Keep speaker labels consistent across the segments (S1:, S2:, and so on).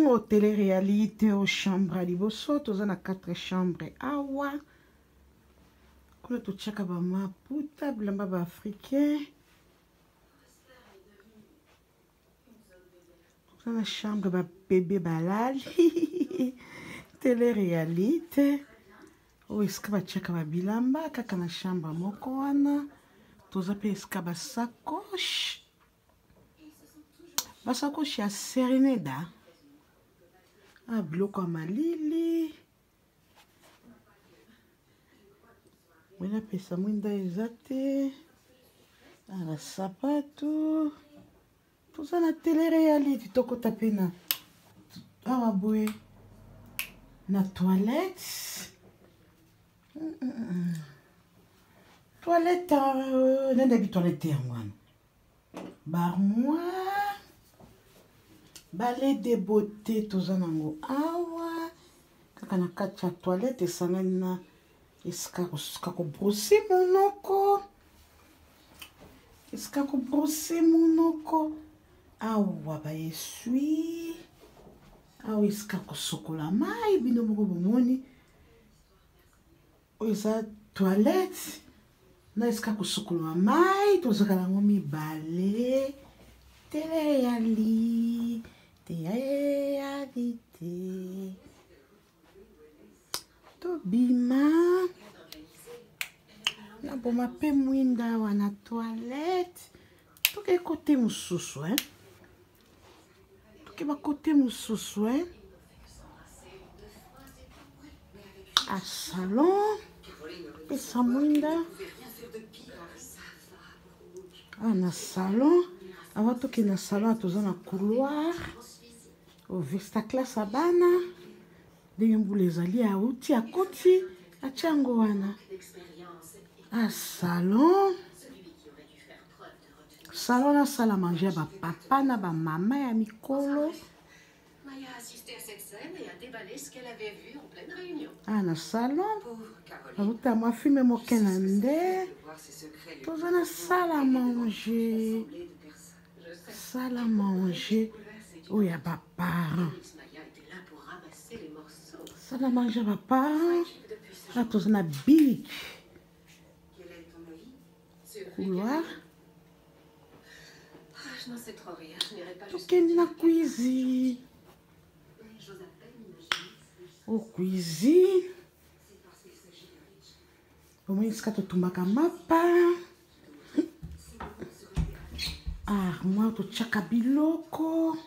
S1: Au télé-réalité au chambre ya liboso toza na 4 chambre awa kuna totiaka bamaputa bilamba baafricain toza na chambre babebe balali télé-réalité oyo esika batiaka babilamba kaka na chambre moko wana toza mpe esika basakoche basakoshi ya sereneda ah, biloko ya malili mwe napesa mwinda eza te ah, basapatu toza na telerealite tokota mpe na awa boye na toilette toilette euh, nani ayebi toilette yango wana barmoire balai de beauté toza nango awa kaka na kati ya toilette esangani na esika kobrose monoko esika kobrose monoko awa baesui awa esika kosokola mai bino moko bomoni oyo eza toilette na esika kosukolama mai tozalaka nango mibale teleyali teyali te tobima naboma mpe mwinda awa na toilette toke kote mosusu eh? toke bakote mosusu eh? a salon pesa mwinda awa na salon awa tokende na salon toza na couloir ovesta classe ya bana ndenge mbula ezali auti akoti atya yango wana a salon salon nasala mange ya bapapa na bamama ya mikolo ah na salon bakuta mwa filme moke na nde toza na sala manger sala manger oyo ya baparent sala manger ya baparent ah toza na big couloir tokende na cuisine o cuisine omoni esika totumbaka mapa armoire totyaka biloko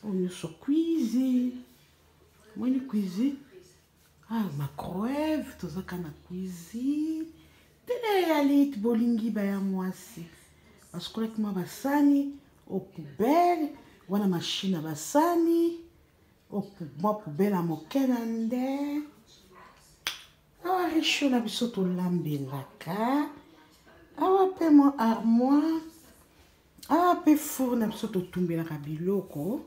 S1: oyo nyonso cuisine omoni cuisine Ah, microwave tozaka na cuisine tele bolingi baya mwasi basukolaki mwa basani o poubelle wana machine ya basani mwa poubelle ya moke na nde awa richo na biso tolambelaka awa mpe mwa armoire awa mpe four na biso totumbelaka biloko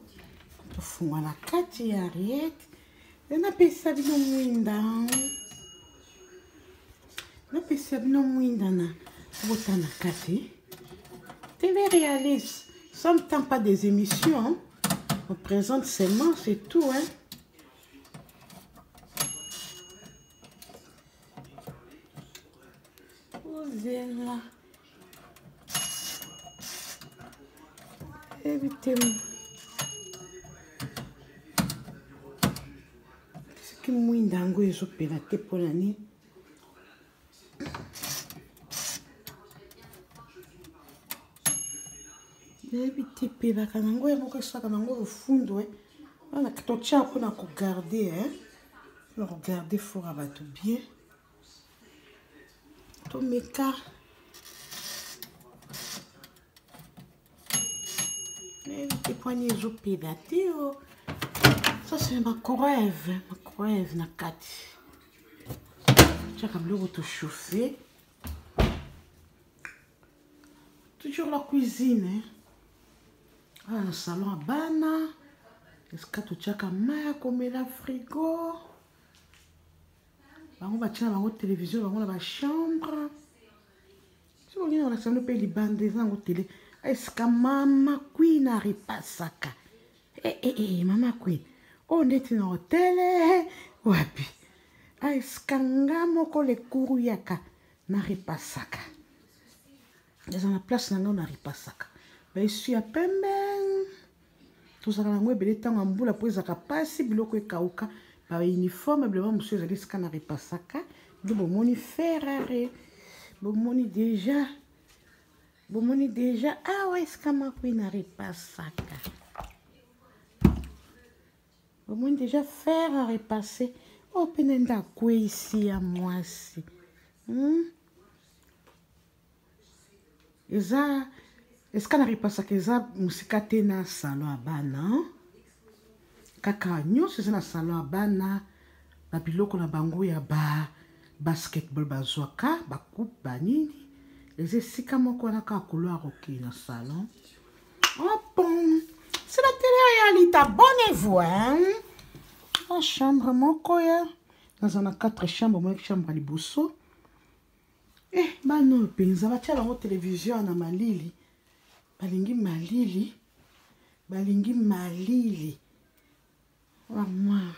S1: tofunga na kati ya ariete e napesa bino mwinda napesa bino mwinda na bota na kati télé réalise sometimes pas des émissions on présente seulement c'est tout hein ozela yebi te soki mwinda yango ezopela te mpo na nini nayebi te epelaka nango yango moko esalaka nango lofundu e wana totya mpona kogarde mpona kogarde four ya bato bien tomeka nayebi te pwani ezopela te o ça c'est macroeve macroeve na kati tiaka biloko tochauffe toujours la cuisine hein? awa na salon ya bana esika totiaka mai ya komela frigo bango batia na bango televizio bango na bachambre soki olingi na kolakisa bino mpe libanda eza yango tele esika mama queen arepasaka. Eh, eh, eh, mama Queen. Oyo ndeti na hotel eh, wapi? Ah, esika nga moko lekuru yaka na repasaka. Eza na place na nga na repasaka. Ba essuie ya pembe. Tozalaka nango ebele ntango ya mbula mpo ezalaka mpasi biloko ekauka. Ba uniforme biloko mosusu ezali esika na repasaka. Nde bomoni ferrare. Bomoni deja. Bomoni deja awa esika makwi na repasaka. Bomoni deja fer à repasser. Oyo mpe na nde akweyisi ya mwasi. Eza esika na repasaka eza mosika te na salon ya bana. Kaka nyonso eza na salon ya bana. Ba biloko na bango ya ba basketball bazwaka, ba coupe, ba nini. Eza esika moko wana kaka couloir okei na salon. Ah bon, c'est la télé-réalité, abonnez-vous, hein. La chambre moko ya naza na 4 chambres, moko chambre ya liboso. Eh, bana oyo mpenza batia bango télévision na malili. Balingi malili. Balingi malili. Armoire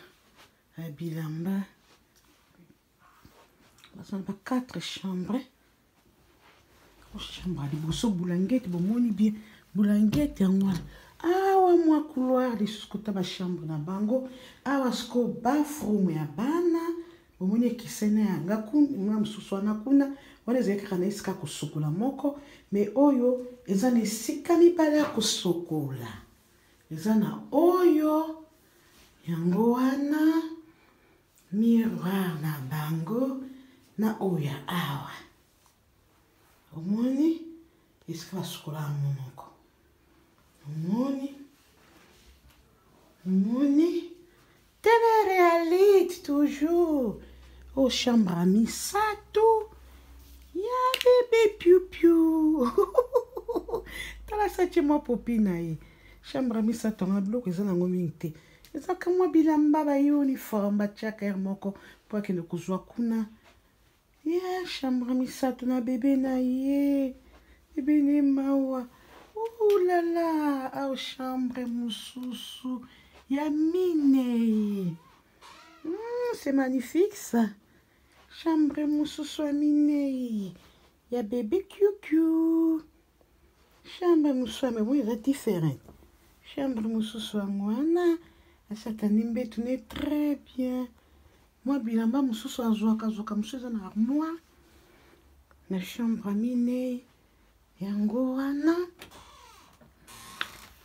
S1: ya bilamba. Baza na ba 4 chambres. Chambre ya liboso bulangete bomoni bien bulangete yango wana. Awa mwa couloir lisusu kota ba chambre na bango. Awa siko bathroom ya bana. Bomoni ekesene ya nga kuna mosusu wana kuna. Wana ezali kaka na esika kosokola moko, mais oyo eza na esika mibale ya kosokola. Eza na oyo yango wana miroir na bango na oyo ya awa. Omoni esika basukolaka monoko. Omoni, omoni télé-réalité toujours. Oh, chambre à misato ya bébé piu piu. Tala sache mwa popi na ye. Chambre à misato nga biloko eza nango mingi te. Ezaka mwa bilamba ba uniforme batiaka heure moko po akende kozwa kuna. Ya chambre misato na bébé na ye. Bébé ne mawa. Ouh là là, au chambre mosusu ya minei. C'est magnifique ça. Chambre mosusu ya minei ya bébé QQ. Chambre mosusu ya memo eza différent. Chambre mosusu yango wana asatani mbetu ne très bien. Mwa bilamba mosusu azwaka azwaka mosusu eza na armoire na chambre ya minei yango wana.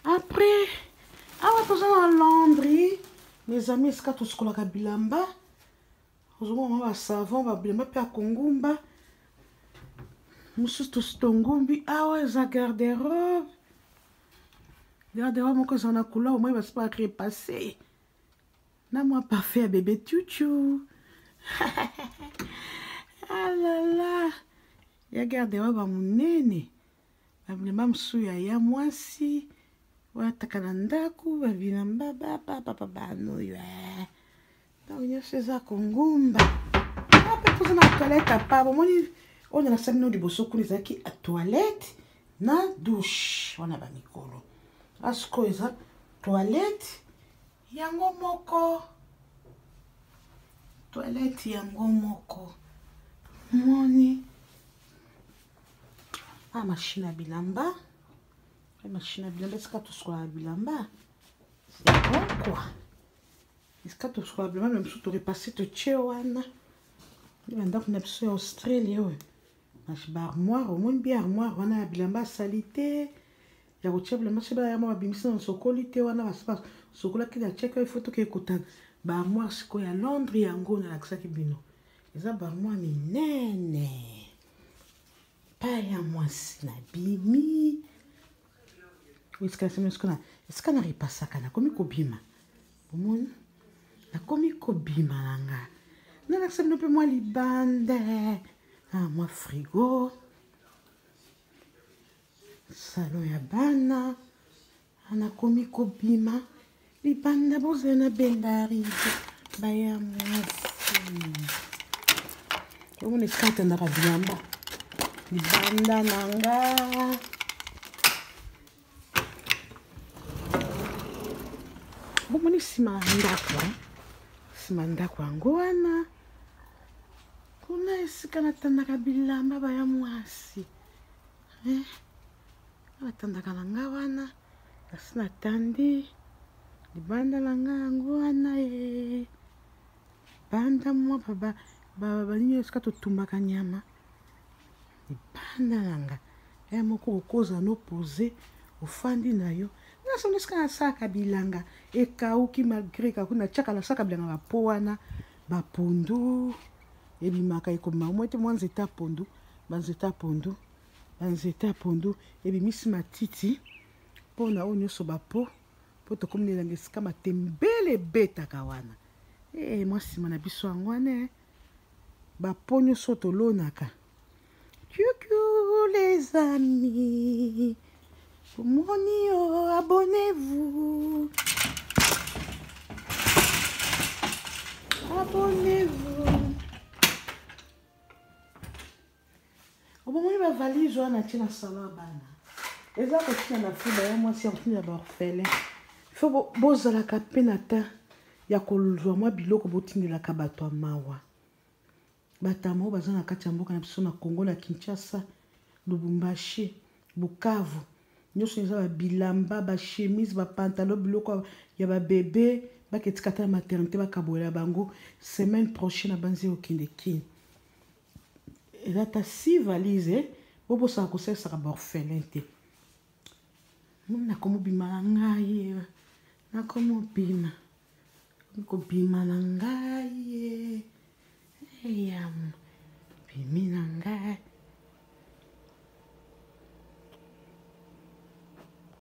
S1: Après awa toza na laundry mes amis, esika tosukolaka bilamba. Ozomona mwa ba savon ba bilamba mpe ya kongumba mosusu tosi tongumbi. Awa eza garde-robe, garde-robe moko eza na couleur omoi basi ba repasser na mwa parfait ya bébé tutu. Ah là là, ya garde-robe ya monene, ba bilamba mosusu ya ya mwasi wataka na ndako, ba bilamba ba ba ba ba bana oyo, eh. Donc nyonso eza kongumba. Ape toza na toilette à part. Bomoni oyo nasali no liboso kuna ezalaki toilette na douche wana ba mikolo. Asiko eza toilette yango moko. Toilette yango moko. Moni ah machine ya bilamba. Machine ya bilamba esika tosukolaka bilamba. C'est bon quoi. Esika tosukolaka bilamba na biso torepasse totie wana. Nde bandako na biso ya Australie oyo. Ba armoire, omoni bien armoire wana ya bilamba asali te. Ya kotia bilamba soki baya mwa babimisi na sokoli te wana basi basokolaki na tiaki oyo ifo toke kota ba armoire sikoyo ya Londres yango nalakisaki bino. Eza ba armoire minene. Pa ya mwasi na bimi. Esika na esika na repasaka nakomi kobima. Omoni? Nakomi kobima na nga. Nalakisa bino mpe mwa libanda. Ah, mwa frigo. Salon ya bana. Ah, nakomi kobima libanda bozala na benda rido baya mwasi. Omoni esika atandaka bilamba libanda na nga. Bomoni nsima ya ndako, nsima ya ndako yango wana kuna esika natandaka bilamba baya mwasi eh, batandaka na nga wana nasi natandi libanda na nga yango wana e banda mwa banini esika totumbaka nyama libanda na nga ya moko okoza no pose ofandi na yo nyonso esika nasalaka bilanga ekauki malgre ekauki natiaka nasalaka bilanga bapo wana bapondu ebimaka ekobima omoi te mwa nzete ya pondu banzete ya pondu banzete ya pondu ebimisi matiti mpo na oyo nyonso bapo mpo tokomi na elanga esika matembele ebetaka wana ee eh, mwa nsima na biso yango wana eh. bapo nyonso tolonaka Coucou les amis. Bomoni yo, abonnez-vous. Abonnez-vous. Obomoni ba valise wana tie na salon ya bana. Eza kotina na fiba ya mwasi ya kotina ba orphelin. Faut bozalaka pe na temps ya kozwa mwa biloko botindelaka bato ya mawa. Batama oyo baza na kati ya mboka na biso na Congo na Kinshasa, Lubumbashi, Bukavu, nyonso eza ba bilamba, ba chemise, ba pantalon, biloko ya ba bebe baketika ata na maternité bakabolela bango semaine prochaine abanzi okende kin eza ata si valise eh? bobosaka kosalisaka baorphelin te nakomobima na ngai eh. nakomobima kobima na ngai eh. eyam bimi na ngai.